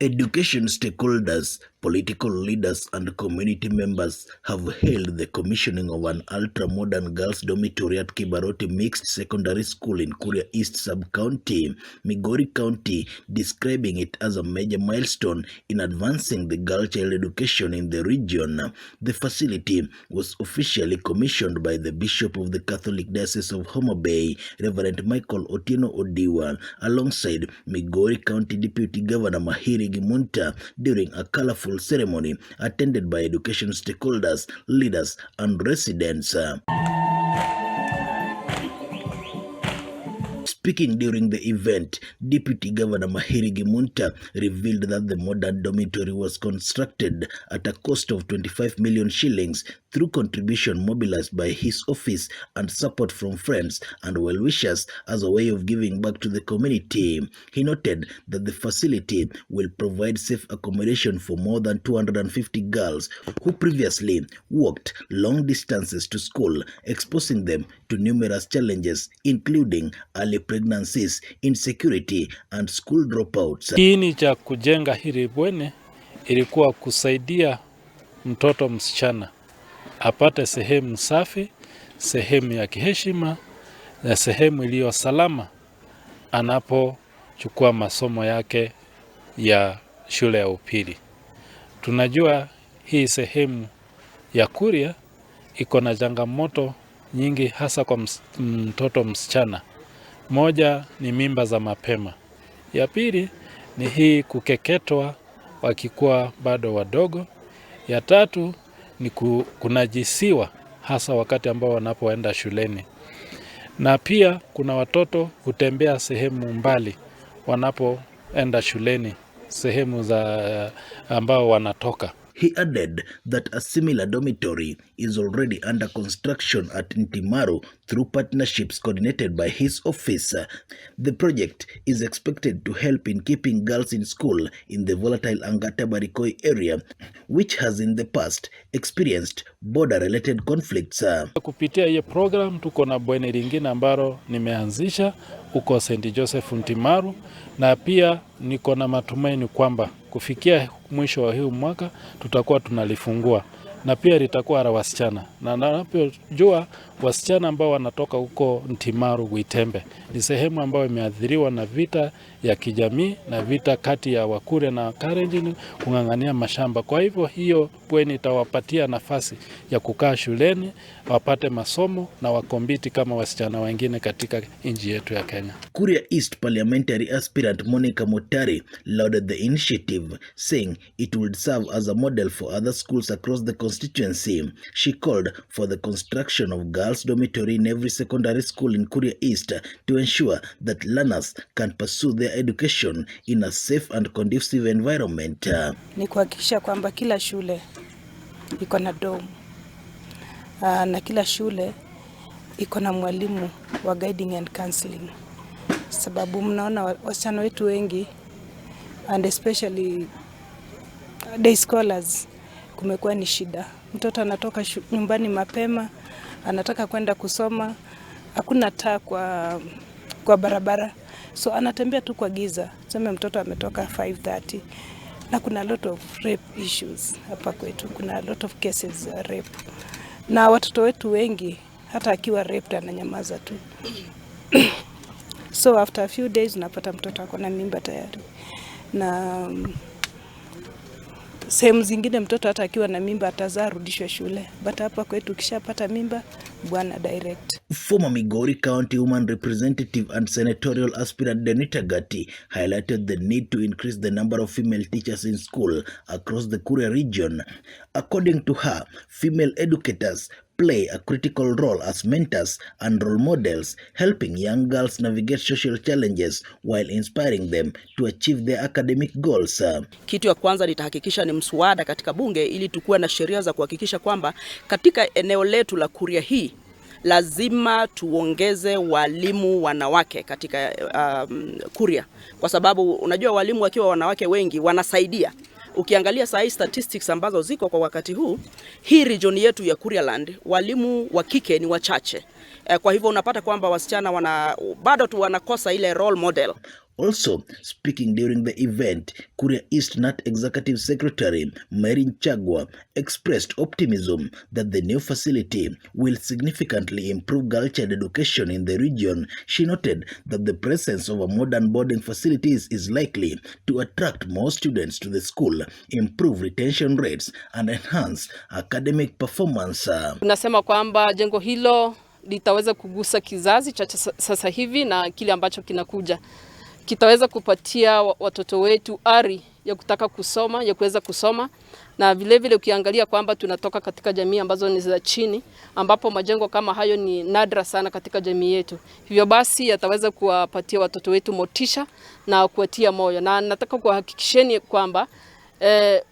Education stakeholders, political leaders and community members have hailed the commissioning of an ultra-modern girls' dormitory at Kibaroti Mixed Secondary School in Kuria East Sub-County, Migori County, describing it as a major milestone in advancing the girl child education in the region. The facility was officially commissioned by the Bishop of the Catholic Diocese of Homa Bay, Reverend Michael Otieno Odiwa, alongside Migori County Deputy Governor Mahiri Gimunta during a colorful ceremony attended by education stakeholders, leaders and residents. Speaking during the event, Deputy Governor Mahiri Gimunta revealed that the modern dormitory was constructed at a cost of 25 million shillings through contribution mobilized by his office and support from friends and well-wishers as a way of giving back to the community. He noted that the facility will provide safe accommodation for more than 250 girls who previously walked long distances to school, exposing them to numerous challenges including early pregnancies, insecurity and school dropouts. Kiini cha kujenga hili bweni ilikuwa kusaidia mtoto msichana apate sehemu safi, sehemu ya kiheshima na sehemu iliyo salama anapochukua masomo yake ya shule ya upili. Tunajua hii sehemu ya Kuria iko na changamoto nyingi, hasa kwa mtoto msichana. Moja ni mimba za mapema, ya pili ni hii kukeketwa wakikuwa bado wadogo, ya tatu ni kunajisiwa hasa wakati ambao wanapoenda shuleni, na pia kuna watoto hutembea sehemu mbali wanapoenda shuleni, sehemu za ambao wanatoka. He added that a similar dormitory is already under construction at Ntimaru through partnerships coordinated by his office. The project is expected to help in keeping girls in school in the volatile Angata Barikoi area, which has in the past experienced border-related conflicts. Kupitia hiyo program tuko na bweni lingine ambalo nimeanzisha huko St. Joseph Ntimaru, na pia niko na matumaini kwamba kufikia mwisho wa huu mwaka tutakuwa tunalifungua na pia litakuwa la wasichana, na napojua wasichana ambao wanatoka huko Ntimaru Gwitembe ni sehemu ambayo imeathiriwa na vita ya kijamii na vita kati ya Wakuria na Kalenjin kung'ang'ania mashamba. Kwa hivyo hiyo bweni itawapatia nafasi ya kukaa shuleni wapate masomo na wacompete kama wasichana wengine katika nchi yetu ya Kenya. Kuria East parliamentary aspirant Monica Motari lauded the initiative, saying it would serve as a model for other schools across the constituency. She called for the construction of girls' dormitory in every secondary school in Kuria East to ensure that learners can pursue their education in a safe and conducive environment. Ni kuhakikisha kwamba kila shule iko na dorm na kila shule iko na mwalimu wa guiding and counseling, sababu mnaona wasichana wetu wengi and especially day scholars, kumekuwa ni shida. Mtoto anatoka nyumbani mapema, anataka kwenda kusoma, hakuna taa kwa barabara, so anatembea tu kwa giza. Sema mtoto ametoka 5:30 na kuna lot of rape issues hapa kwetu, kuna a lot of cases za rape, na watoto wetu wengi hata akiwa raped ananyamaza tu so after a few days unapata mtoto ako na mimba tayari na sehemu zingine mtoto hata akiwa na mimba atazaa arudishwe shule, but hapa kwetu ukishapata mimba bwana direct. Former Migori County Woman Representative and Senatorial aspirant Denita Gati highlighted the need to increase the number of female teachers in school across the Kuria region. According to her, female educators play a critical role as mentors and role models, helping young girls navigate social challenges while inspiring them to achieve their academic goals. Kitu ya kwanza nitahakikisha ni mswada katika bunge ili tukuwe na sheria za kuhakikisha kwamba katika eneo letu la Kuria hii lazima tuongeze walimu wanawake katika Kuria, kwa sababu unajua walimu wakiwa wanawake wengi wanasaidia. Ukiangalia saa hii statistics ambazo ziko kwa wakati huu, hii region yetu ya Kurialand walimu wa kike ni wachache. Kwa hivyo unapata kwamba wasichana bado tu wanakosa ile role model. Also speaking during the event, Kuria East KNUT Executive Secretary Mary Nchagua expressed optimism that the new facility will significantly improve girl child education in the region. She noted that the presence of a modern boarding facilities is likely to attract more students to the school, improve retention rates and enhance academic performance. Tunasema kwamba jengo hilo litaweza kugusa kizazi cha sasa hivi na kile ambacho kinakuja. Kitaweza kupatia watoto wetu ari ya kutaka kusoma, ya kuweza kusoma, na vile vile ukiangalia kwamba tunatoka katika jamii ambazo ni za chini, ambapo majengo kama hayo ni nadra sana katika jamii yetu. Hivyo basi yataweza kuwapatia watoto wetu motisha na kuwatia moyo, na nataka kuhakikisheni kwamba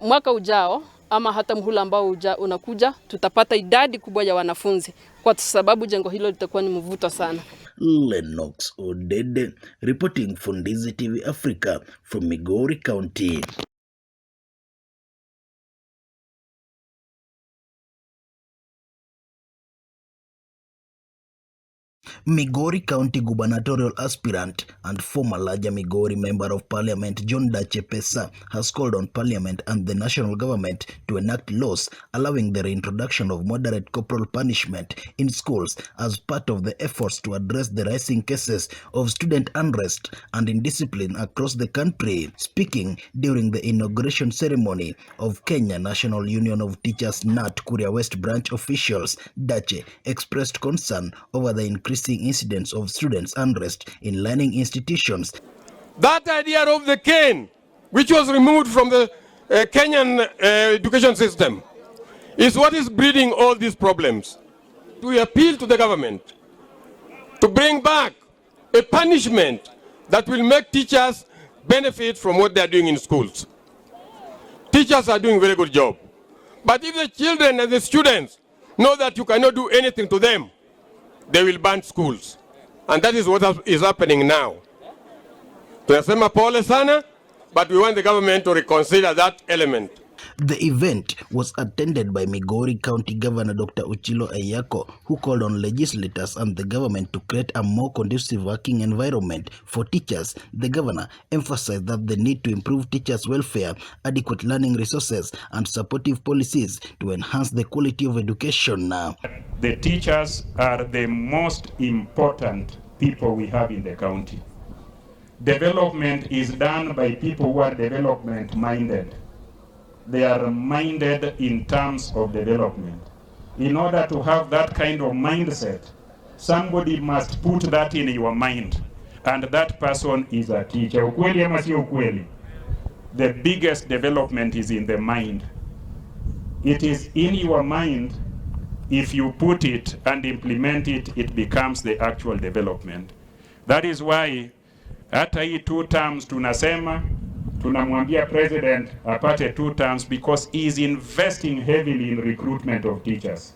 mwaka ujao ama hata muhula ambao unakuja tutapata idadi kubwa ya wanafunzi kwa sababu jengo hilo litakuwa ni mvuto sana. Lennox Odede reporting for Ndizi TV Africa from Migori County. Migori County gubernatorial aspirant and former Larger Migori Member of Parliament John Dache Pesa has called on Parliament and the national government to enact laws allowing the reintroduction of moderate corporal punishment in schools as part of the efforts to address the rising cases of student unrest and indiscipline across the country. Speaking during the inauguration ceremony of Kenya National Union of Teachers KNUT Kuria West branch officials, Dache expressed concern over the increasing incidents of students' unrest in learning institutions. That idea of the cane, which was removed from the Kenyan education system, is what is breeding all these problems. We appeal to the government to bring back a punishment that will make teachers benefit from what they are doing in schools. Teachers are doing a very good job. But if the children and the students know that you cannot do anything to them, they will ban schools. And that is what is happening now. Tunasema pole sana, but we want the government to reconsider that element. The event was attended by Migori County Governor Dr. Ochilo Ayako, who called on legislators and the government to create a more conducive working environment for teachers. The governor emphasized that the need to improve teachers' welfare, adequate learning resources, and supportive policies to enhance the quality of education. The teachers are the most important people we have in the county. Development is done by people who are development minded. They are minded in terms of development. In order to have that kind of mindset, somebody must put that in your mind, and that person is a teacher. Ukweli ama sio ukweli? The biggest development is in the mind. It is in your mind. If you put it and implement it, it becomes the actual development. That is why hata hii two terms tunasema, tunamwambia president apate two terms because he is investing heavily in recruitment of teachers.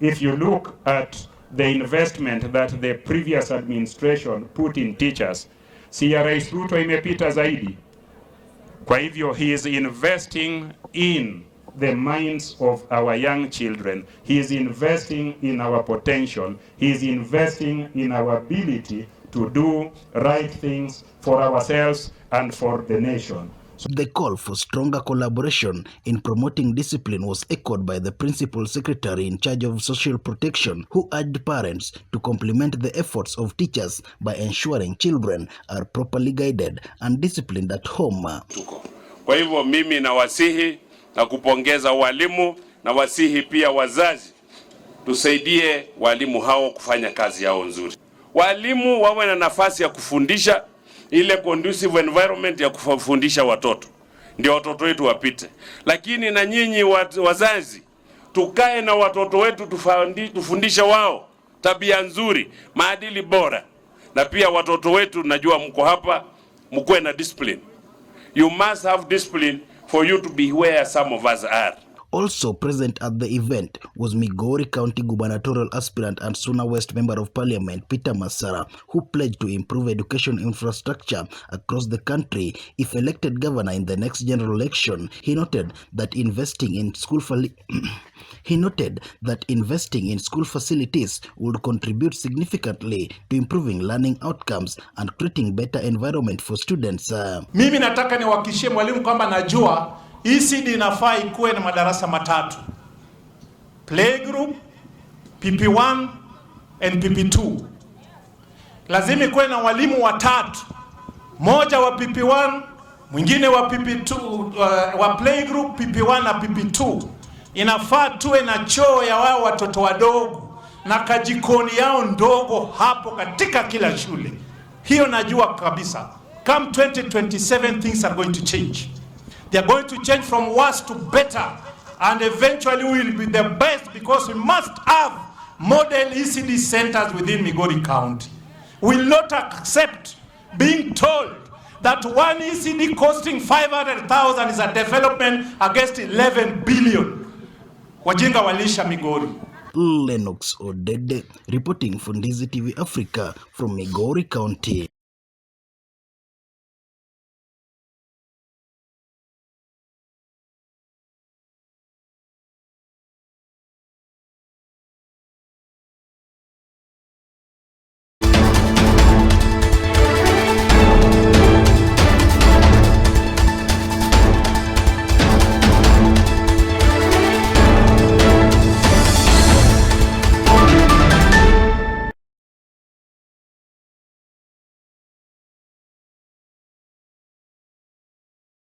If you look at the investment that the previous administration put in teachers, si ya Rais Ruto imepita zaidi. Kwa hivyo he is investing in the minds of our young children. He is investing in our potential. He is investing in our ability to do right things for ourselves and for the nation. The call for stronger collaboration in promoting discipline was echoed by the principal secretary in charge of social protection, who urged parents to complement the efforts of teachers by ensuring children are properly guided and disciplined at home. Kwa hivyo mimi nawasihi na kupongeza walimu na wasihi pia wazazi, tusaidie walimu hao kufanya kazi yao nzuri. Walimu wawe na nafasi ya kufundisha, ile conducive environment ya kufundisha watoto, ndio watoto wetu wapite. Lakini na nyinyi wazazi, tukae na watoto wetu tufundishe wao tabia nzuri, maadili bora, na pia watoto wetu, najua mko hapa, mkuwe na discipline. You must have discipline for you to be where some of us are. Also present at the event was Migori County gubernatorial aspirant and Suna West Member of Parliament Peter Masara, who pledged to improve education infrastructure across the country if elected governor in the next general election. He noted that investing in school facilities would contribute significantly to improving learning outcomes and creating better environment for students. Mimi nataka niwahakikishie mwalimu kwamba najua ECD inafaa ikuwe na madarasa matatu: playgroup, PP1 and PP2. Lazima ikuwe na walimu watatu, moja wa PP1, mwingine wa PP2, wa playgroup, PP1 na PP2. Inafaa tuwe na choo ya wao watoto wadogo na kajikoni yao ndogo hapo katika kila shule. Hiyo najua kabisa. Come 2027, things are going to change. They are going to change from worse to better, and eventually we will be the best, because we must have model ECD centers within Migori County. We will not accept being told that one ECD costing 500,000 is a development against 11 billion. Wajinga waliisha Migori. Lennox Odede reporting for Ndizi TV Africa from Migori County.